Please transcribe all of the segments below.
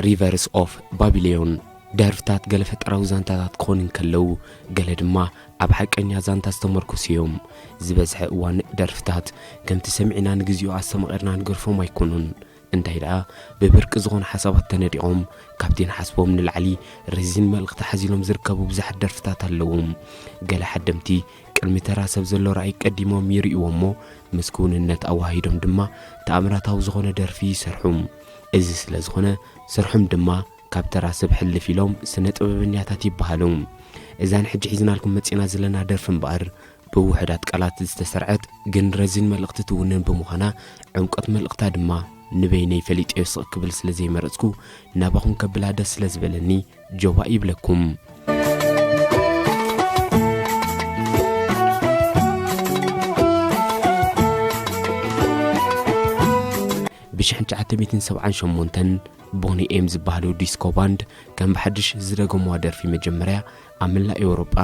ሪቨርስ ኦፍ ባቢሎን። ደርፍታት ገለ ፈጠራዊ ዛንታታት ክኾኑ እንከለዉ፣ ገለ ድማ ኣብ ሓቀኛ ዛንታ ዝተመርኮሱ እዮም። ዝበዝሐ እዋን ደርፍታት ከምቲ ሰሚዕና ንግዚኡ ኣስተማቒርና ንገድፎም ኣይኮኑን። እንታይ ደኣ፣ ብብርቂ ዝኾኑ ሓሳባት ተነዲቖም፣ ካብቲ ንሓስቦም ንላዕሊ ረዚን መልእኽቲ ሓዚሎም ዝርከቡ ብዙሓት ደርፍታት ኣለዉ። ገለ ሓደምቲ ቅድሚ ተራ ሰብ ዘሎ ራእይ ቀዲሞም ይርእይዎ እሞ፣ ምስ ክውንነት ኣወሃሂዶም ድማ ተኣምራታዊ ዝኾነ ደርፊ ይሰርሑ። እዚ ስለ ዝኾነ፣ ስርሖም ድማ ካብ ተራ ሰብ ሕልፍ ኢሎም ስነ ጥበበኛታት ይበሃሉ። እዛ ንሕጂ ሒዝናልኩም መጺና ዘለና ደርፊ እምበኣር፣ ብውሑዳት ቃላት ዝተሰርዐት ግን ረዚን መልእኽቲ ትውንን ብምዃና፣ ዕምቆት መልእኽታ ድማ ንበይነይ ፈሊጠዮ ስቕ ክብል ስለ ዘይመረጽኩ፣ ናባኹም ከብላ ደስ ስለ ዝበለኒ፣ ጆባእ ይብለኩም። ብ ሽሕን ትሽዓተ ሚእትን ሰብዓን ሸሞንተን ቦኒ ኤም ዝበሃሉ ዲስኮ ባንድ ከም ብሓድሽ ዝደገምዋ ደርፊ መጀመርያ ኣብ መላእ ኤውሮጳ፣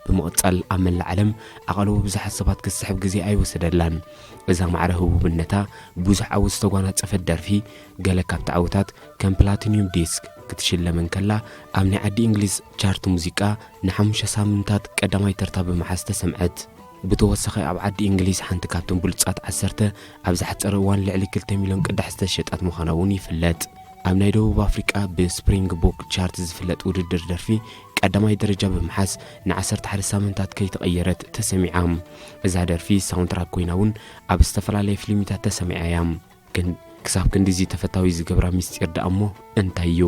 ብምቕጻል ኣብ መላእ ዓለም ኣቓልቦ ብዙሓት ሰባት ክትስሕብ ግዜ ኣይወሰደላን። እዛ ማዕረ ህቡብነታ ብዙሕ ዓወት ዝተጓናጸፈት ደርፊ፣ ገለ ካብቲ ዓወታት ከም ፕላቲኒዩም ዲስክ ክትሽለም እንከላ፣ ኣብ ናይ ዓዲ እንግሊዝ ቻርት ሙዚቃ ንሓሙሽተ ሳምንታት ቀዳማይ ተርታ ብምሓዝ ተሰምዐት። ብተወሳኺ ኣብ ዓዲ እንግሊዝ ሓንቲ ካብተን ብሉጻት ዓሰርተ ኣብ ዝሓጸረ እዋን ልዕሊ ክልተ ሚልዮን ቅዳሕ ዝተሸጣት ምዃና እውን ይፍለጥ። ኣብ ናይ ደቡብ ኣፍሪቃ ብስፕሪንግ ቦክ ቻርት ዝፍለጥ ውድድር ደርፊ ቀዳማይ ደረጃ ብምሓዝ ንዓሰርተ ሓደ ሳምንታት ከይተቐየረት ተሰሚዓ። እዛ ደርፊ ሳውንድትራክ ኮይና እውን ኣብ ዝተፈላለየ ፊልሚታት ተሰሚዓ እያ። ግን ክሳብ ክንድዚ ተፈታዊ ዝገብራ ምስጢር ደኣ እሞ እንታይ እዩ?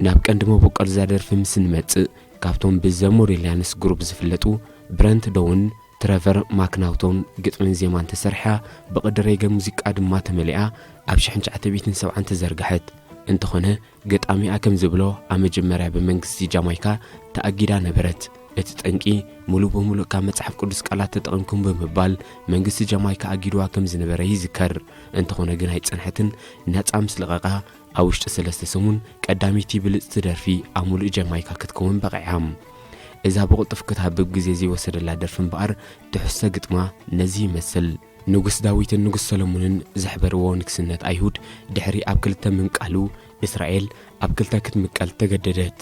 ናብ ቀንዲ መበቆል እዛ ደርፊ ምስ እንመጽእ፣ ካብቶም ብዘ ሞሪሊያንስ ግሩፕ ዝፍለጡ ብረንት ዶውን፣ ትረቨር ማክናውቶን ግጥምን ዜማን ተሰሪሓ፣ ብቕዲ ሬገ ሙዚቃ ድማ ተመሊኣ ኣብ ሽሕን ትሽዓተ ሚእትን ሰብዓን ተዘርግሐት። እንተኾነ፣ ገጣሚኣ ከም ዝብሎ፣ ኣብ መጀመርያ ብመንግስቲ ጃማይካ ተኣጊዳ ነበረት። እቲ ጠንቂ፣ ምሉእ ብምሉእ ካብ መጽሓፍ ቅዱስ ቃላት ተጠቒምኩም ብምባል፣ መንግስቲ ጃማይካ ኣጊድዋ ከም ዝነበረ ይዝከር። እንተኾነ ግን ኣይጸንሐትን፣ ነጻ ምስ ለቐቓ፣ ኣብ ውሽጢ ሰለስተ ሰሙን ቀዳመይቲ ብልጽቲ ደርፊ ኣብ ምሉእ ጀማይካ ክትከውን በቒዓ። እዛ ብቕልጡፍ ክትሃብብ ግዜ ዘይወሰደላ ደርፊ እምበኣር፣ ትሕዝቶ ግጥማ ነዚ ይመስል። ንጉስ ዳዊትን ንጉስ ሰሎሞንን ዘሕበርዎ ንግስነት ኣይሁድ ድሕሪ ኣብ ክልተ ምምቃሉ፣ እስራኤል ኣብ ክልተ ክትምቀል ተገደደት።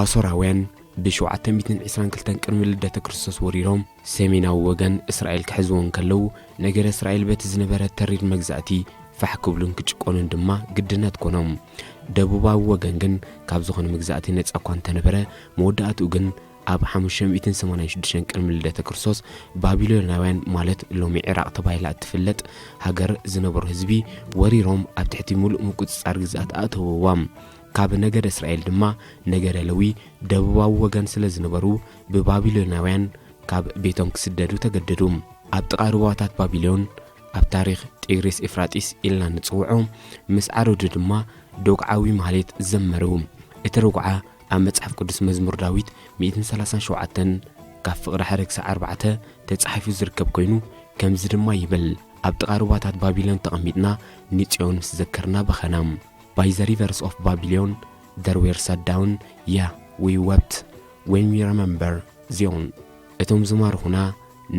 ኣሶራውያን ብ ሸውዓተ ሚእትን ዕስራን ክልተን ቅድሚ ልደተ ክርስቶስ ወሪሮም፣ ሰሜናዊ ወገን እስራኤል ክሕዝዎ እንከለዉ፣ ነገረ እስራኤል በቲ ዝነበረ ተሪር መግዛእቲ ፋሕ ክብሉን ክጭቆኑን ድማ ግድነት ኮኖም። ደቡባዊ ወገን ግን ካብ ዝኾነ መግዛእቲ ነጻ እኳ እንተነበረ፣ መወዳእትኡ ግን ኣብ ሓሙሽተ ሚእትን ሰማንያን ሽዱሽተን ቅድሚ ልደተ ክርስቶስ፣ ባቢሎናውያን፣ ማለት ሎሚ ዒራቕ ተባሂላ እትፍለጥ ሃገር ዝነበሩ ህዝቢ ወሪሮም ኣብ ትሕቲ ምሉእ ምቁጽጻር ግዝኣት ኣእተውዋ። ካብ ነገደ እስራኤል ድማ ነገደ ለዊ ደቡባዊ ወገን ስለ ዝነበሩ፣ ብባቢሎናውያን ካብ ቤቶም ክስደዱ ተገደዱ። ኣብ ጥቓ ሩባታት ባቢሎን፣ ኣብ ታሪኽ ጢግሪስ ኤፍራጢስ ኢልና ንጽውዖ፣ ምስ ዓረዱ ድማ ዶግዓዊ ማህሌት ዘመሩ። እቲ ርጉዓ ኣብ መጽሓፍ ቅዱስ መዝሙር ዳዊት ሚእትን ሰላሳን ሸውዓተን ካብ ፍቕዲ ሓደ ክሳዕ ኣርባዕተ ተጻሒፉ ዝርከብ ኮይኑ፣ ከምዚ ድማ ይብል፣ ኣብ ጥቓ ሩባታት ባቢሎን ተቐሚጥና ንጽዮን ምስ ዘከርና በኸና። By the rivers of Babylon, there were sat down, yeah, we wept when we remember Zion. እቶም ዝማርኹና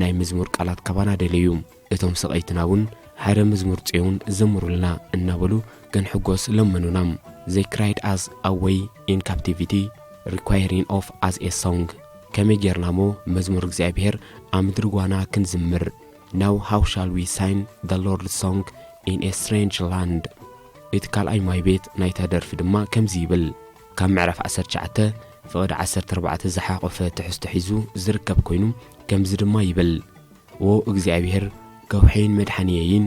ናይ መዝሙር ቃላት ካባና ደለዩ። እቶም ሰቐይትና እውን ሓደ መዝሙር ጽዮን ዘምሩልና እናበሉ ክንሕጎስ ለመኑና። They cried us away in captivity, requiring of us a song. ከመይ ጌርና እሞ መዝሙር እግዚኣብሔር ኣብ ምድሪ ጓና ክንዝምር? Now how shall we sing the Lord's song in a strange land? እቲ ካልኣይ ማይ ቤት ናይታ ደርፊ ድማ ከምዚ ይብል። ካብ ምዕራፍ ዓሰርተ ትሽዓተ ፍቕዲ ዓሰርተ ኣርባዕተ ዝሓቖፈ ትሕዝቶ ሒዙ ዝርከብ ኮይኑ፣ ከምዚ ድማ ይብል። ዎ እግዚኣብሔር ከውሐይን መድሓንየይን፣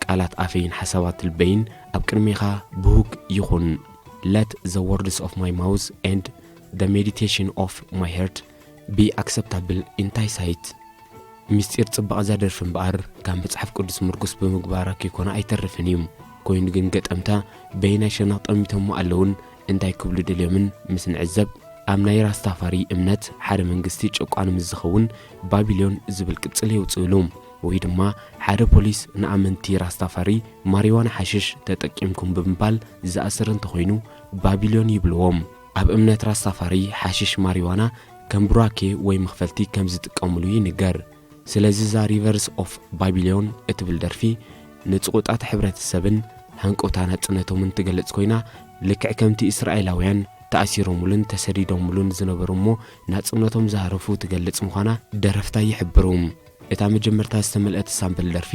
ቃላት ኣፈይን ሓሳባት ልበይን ኣብ ቅድሜኻ ብሁግ ይኹን። Let the words of my mouth and the meditation of my heart be acceptable in thy sight. ምስጢር ጽባቐ እዛ ደርፊ እምበኣር፣ ካብ መጽሓፍ ቅዱስ ምርኩስ ብምግባራ ከይኮነ ኣይተርፍን እዩ። ኮይኑ ግን ገጠምታ በየናይ ሸነኽ ጠሚቶሞ ኣለዉን እንታይ ክብሉ ደልዮምን ምስ ንዕዘብ፣ ኣብ ናይ ራስታፋሪ እምነት ሓደ መንግስቲ ጨቋኒ ምስ ዝኸውን ባቢሎን ዝብል ቅጽል የውጽእሉ። ወይ ድማ ሓደ ፖሊስ ንኣመንቲ ራስታፋሪ ማሪዋና ሓሽሽ ተጠቂምኩም ብምባል ዝኣስር እንተኾይኑ ባቢሎን ይብልዎም። ኣብ እምነት ራስታፋሪ ሓሽሽ ማሪዋና ከም ቡራኬ ወይ መኽፈልቲ ከም ዝጥቀምሉ ይንገር። ስለዚ እዛ ሪቨርስ ኦፍ ባቢሎን እትብል ደርፊ ንጽቑጣት ሕብረተሰብን ሃንቆታ ናጽነቶምን ትገልጽ ኮይና፣ ልክዕ ከምቲ እስራኤላውያን ተኣሲሮምሉን ተሰዲዶምሉን ዝነበሩ እሞ ናጽነቶም ዝሃረፉ ትገልጽ ምዃና ደረፍታ ይሕብሩ። እታ መጀመርታ ዝተመልአት ሳምፕል ደርፊ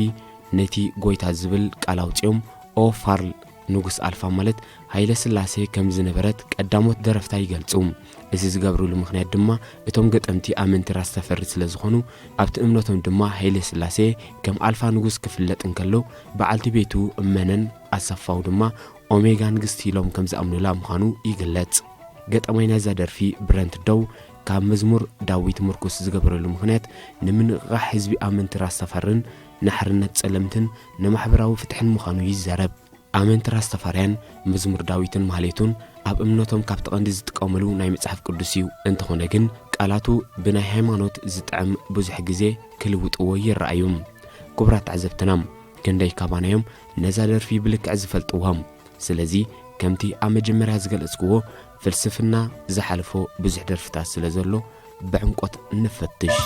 ነቲ ጎይታ ዝብል ቃል ኣውጺኦም ኦ ፋርል ንጉስ ኣልፋ ማለት ሃይለ ስላሴ ከም ዝነበረት ቀዳሞት ደረፍታ ይገልጹ። እዚ ዝገብርሉ ምኽንያት ድማ እቶም ገጠምቲ ኣመንቲ ራስ ተፈሪ ስለ ዝኾኑ ኣብቲ እምነቶም ድማ ሃይለ ስላሴ ከም ኣልፋ ንጉስ ክፍለጥ እንከሎ በዓልቲ ቤቱ መነን ኣሰፋው ድማ ኦሜጋ ንግስቲ ኢሎም ከም ዝኣምኑላ ምዃኑ ይግለጽ። ገጠማይ ናይዛ ደርፊ ብረንት ደው ካብ መዝሙር ዳዊት ምርኩስ ዝገበረሉ ምኽንያት ንምንቕቓሕ ህዝቢ ኣመንቲ ራስ ተፈርን ንሓርነት ጸለምትን ንማሕበራዊ ፍትሕን ምዃኑ ይዛረብ። ኣመንቲ ራስ ተፈርያን መዝሙር ዳዊትን ማህሌቱን ኣብ እምነቶም ካብቲ ቀንዲ ዝጥቀምሉ ናይ መጽሓፍ ቅዱስ እዩ። እንተኾነ ግን ቃላቱ ብናይ ሃይማኖት ዝጥዕም ብዙሕ ግዜ ክልውጥዎ ይረኣዩ። ክቡራት ተዓዘብትና፣ ክንደይ ካባናዮም ነዛ ደርፊ ብልክዕ ዝፈልጥዎም? ስለዚ ከምቲ ኣብ መጀመርያ ዝገለጽክዎ ፍልስፍና ዝሓለፎ ብዙሕ ደርፍታት ስለ ዘሎ ብዕምቆት ንፈትሽ።